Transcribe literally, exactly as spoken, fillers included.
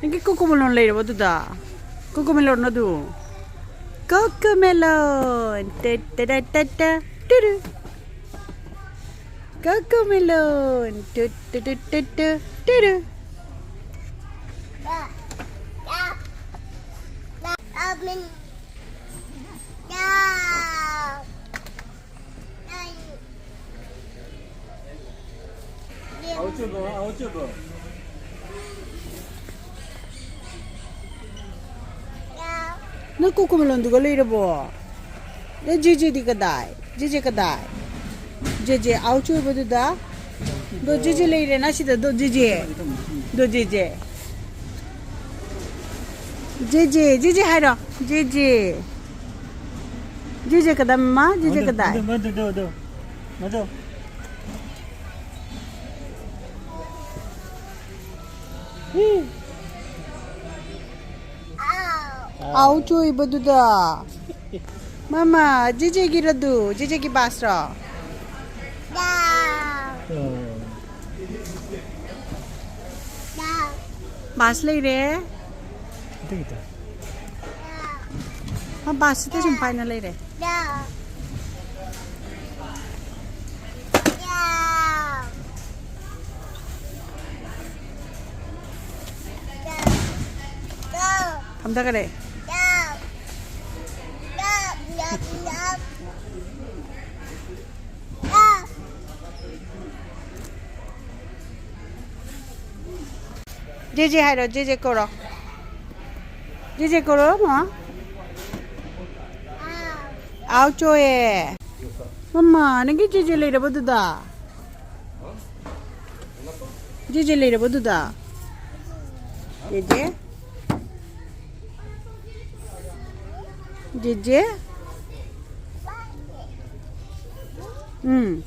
Ni ki Cocomelon ley rɛ bä duda. Cocomelon nɔ du. Cocomelon. Tɛ tɛ tɛ tɛ tɛ. Tudu. Cocomelon. Tu tu tu tu tu. Tudu. Ni Cocomelon dugä ley rɛ bɔ. Ni Jiji di kɛ day. Jiji kɛ day. Jiji a wä cuy bä duda. Do Jiji ley rɛ na ci dɛ do Jiji. Do Jiji. Jiji, Jiji hay dɔ. Jiji. Jiji kɛ dam ma, Jiji kɛ day. A wä cuy bä duda. Mama, Jiji gi rɛ du, Jiji gi bas rɔ. Bas ley rɛ. Ma bas ti cim pany na ley rɛ. Kam däkä dɛ. Jiji hay dɔ, Jiji korɔ. Jiji korɔ mɔ. Aw coyɛ. Mama, ni ki Jiji ley dɛ bä duda. Jiji ley dɛ bä duda. Jiji. Jiji. Mm.